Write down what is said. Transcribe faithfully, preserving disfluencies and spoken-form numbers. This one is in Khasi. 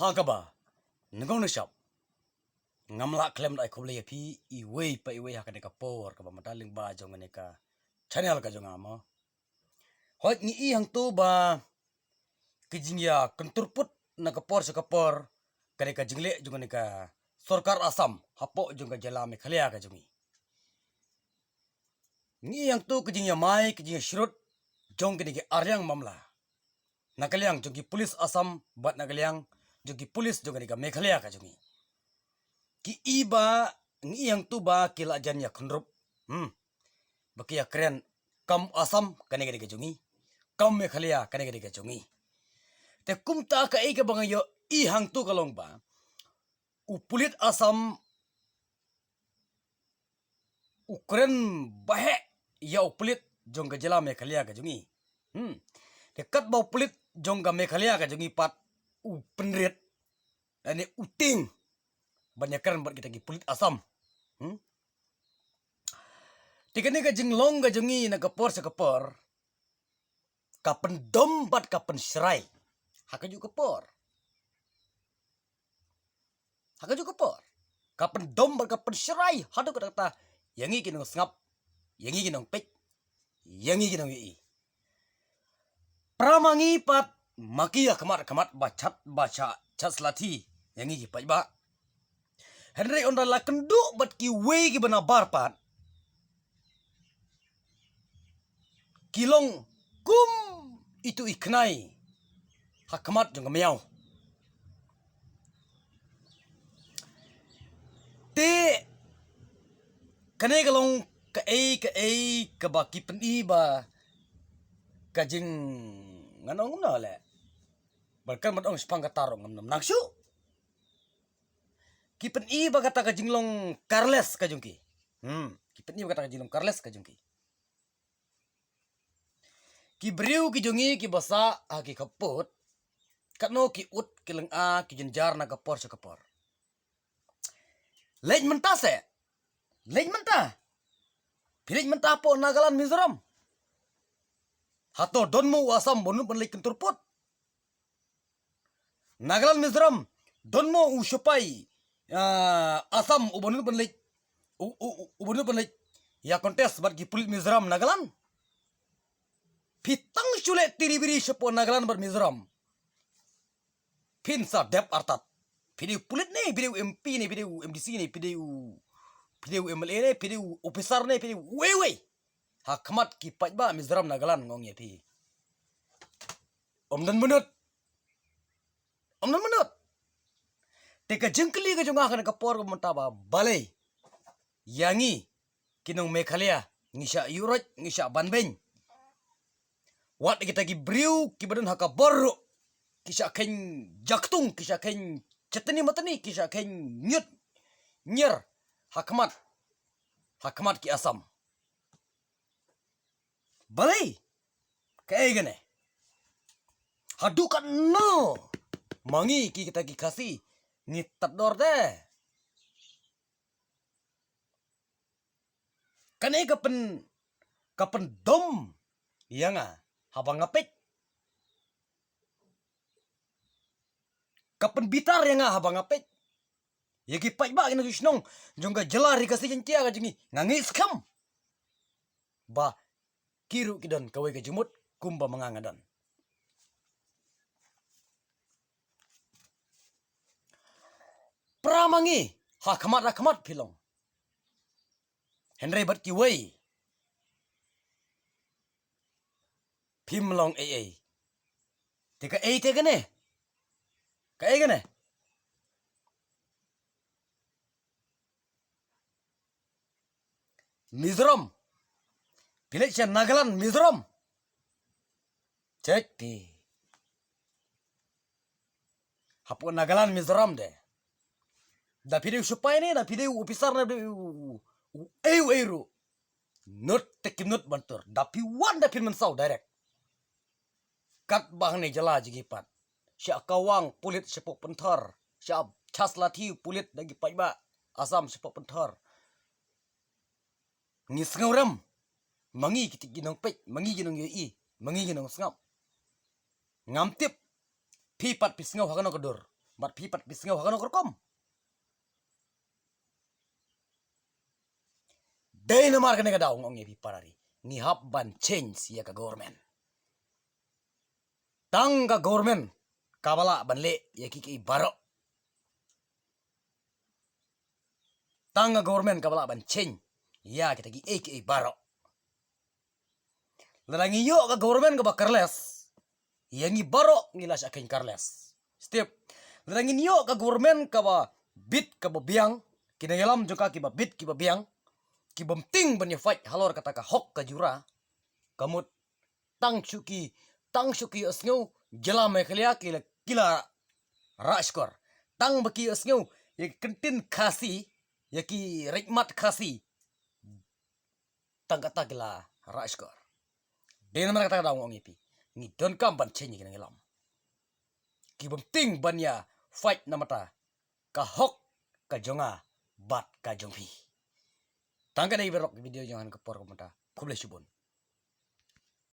Ha kaba nyngkong nyngshap, ngam lah khlem da ai khublei ïa phi iwei pa iwei ha kane ka por kaba mynta lyngba jong kane ka channel ka jong nga mo. Hooid, ngi i hangto ba ka jingïakyntur put na ka por sha ka por kane ka jingleh jong kane ka sorkar Assam hapoh jong ka jylla Meghalaya ka jong ngi. Ngi i hangto ka jingïamai, ka jingïashrut jong kine ki arliang mamla, na ka liang jong ki pulit Assam bad na ka liang jong ki pulit jong kane ka Meghalaya ka jong ngi. Ki i ba, ngi i hangto ba ki la jan ïakhynrup, hmm, ba ki ïakren kam Assam kane ka dei ka jong ngi, kam Meghalaya kane ka dei ka jong ngi. Te kumta kaei kaba nga ïohi hangto ka long ba u pulit Assam u kren baheh ïa u pulit jong ka jylla Meghalaya ka jong ngi. Hmm. Te katba u pulit jong ka Meghalaya ka jong ngi pat u pynrit, lane u tieng ban ïakren bad kita ki pulit Assam. Hmm. Te kane ka jinglong ka jong ngi na ka por sha ka por ka pyndom bad ka pynshrai ha kajuh ka por. Ha kajuh ka por ka pyndom bad ka pynshrai haduh katta katta ïa ngi ki nongsngap, ïa ngi ki nongpeit, ïa ngi ki nongïohi. Para ma ngi pat ma ki ïa khmat khmat ba chat ba chat shlathi ïa ngi ki paidbah. Hynrei ynda la kynduh bad kiwei kiba nabar pat ki long kum itu i khnai ha khmat jong ka miaw. Te kane ka long kaei kaei kaba ki pyni ba ka jing, ngan ong kumno leh, ba kan ban ong shaphang kata ruh ngam nym nang shuh. Ki pyni ba kata ka jinglong careless ka jong ki. Hmm, ki pyni ba kata ka jinglong careless ka jong ki. Ki briew ki jong ngi kiba sah ha ki khappud, katno ki ud ki lynga ki jynjar na ka por sha ka por. Leit mynta se, leit mynta. Phi leit mynta hapoh Nagaland, Mizoram. Hato don mo u Assam ba nud ban leit kyntur put? Nagaland, Mizoram, don mo u sipai, ah, Assam uba nud ban leit, u, u, u, uba nud ban leit ïa contest bad ki pulit Mizoram, Nagaland? Phi tang shu leh tiri biri shapoh Nagaland bad Mizoram. Phin sa dep artat. Phi dei u pulit ne, phi dei u M P ne, phi dei u M D C ne, phi dei u, phi dei u M L A ne, phi dei u officer ne, phi dei uwei uwei ha khmat ki paidbah Mizoram, Nagaland, nga ong ïa phi, ym don mynut. Ym don mynut. Te ka jingkylli ka jong nga ha kane ka por mynta ba balei ïa ngi ki nong Meghalaya ngi shah ïuhroit, ngi shah banbeiñ. Wat kita ki briew kiba don ha ka bor ruh ki shah kheiñ jaktung, ki shah kheiñ chetni matni, ki shah kheiñ ñiut ñier ha khmat, ha khmat ki Assam. Balei? Kaei kane? Haduh katno ma ngi ki kita ki Khasi ngi tad dor te? Kane ka pyn, ka pyndom ïa nga haba nga peit. Ka pynbitar ïa nga haba nga peit. Ïa ki paidbah ki nongshong shnong jong ka jylla Ri Khasi Jaiñtia ka jong ngi, nga ngeit skhem ba ki ruh ki don kawei ka jingmut kumba ma nga nga don. Para ma ngi, ha khmat ha khmat phi long. Hynrei bad kiwei phim long ei ei. Te kaei te kane? Kaei kane? Mizoram. Phi leit sha Nagaland, Mizoram. Check phi. Hapoh Nagaland, Mizoram de, da phi dei u sipai ne, da phi dei u officer ne, da phi dei u, u, u, ei u ei ruh, nud te kim nud ban tur. Da phi wan da phin mynsaw direct. Katba hangne jylla jong ngi pat, sha Kawang pulit shapoh pynthor, sha Chaslathi pulit da ki paidbah Assam shapoh pynthor. Ngi sngewrem, ma ngi ki, ki nongpeit, ma ngi ki nongïohi, ma ngi ki nongsngap. Ngam tip phi pat phi sngew ha kano ka dur. Bad phi pat phi sngew ha kano ka rukom. Dei namar kane ka daw nga ong ïa phi para ri, ngi hap ban change ïa ka government. Tang ka government kaba lah ban leh ïa ki ki baroh. Tang ka government kaba lah ban change ïa kita ki ei ki ei baroh. Lada ngi ïoh ka government kaba careless, ïa ngi baroh ngi la shah khein careless. Step. Lada ngin ïoh ka government kaba bit kaba biang, ki nongïalam jong ka kiba bit kiba biang, kiba mting ban ïa fight halor kata ka hok ka jura, ka mut tang shu ki, tang shu ki ïohsngew jylla Meghalaya ki la, ki la rah shkor. Tang ba ki ïohsngew ïa ki kyntien Khasi, ïa ki rikmat Khasi, tang kata ki la rah shkor. Dei namar kata ka daw nga ong ïa phi, ngi donkam ban change ïa ki nongïalam kiba mting ban ïa fight namar kata ka hok ka jong nga bad ka jong phi. Tang kane baroh ki video jong nga ha kane ka por ka mynta. Khublei shibun.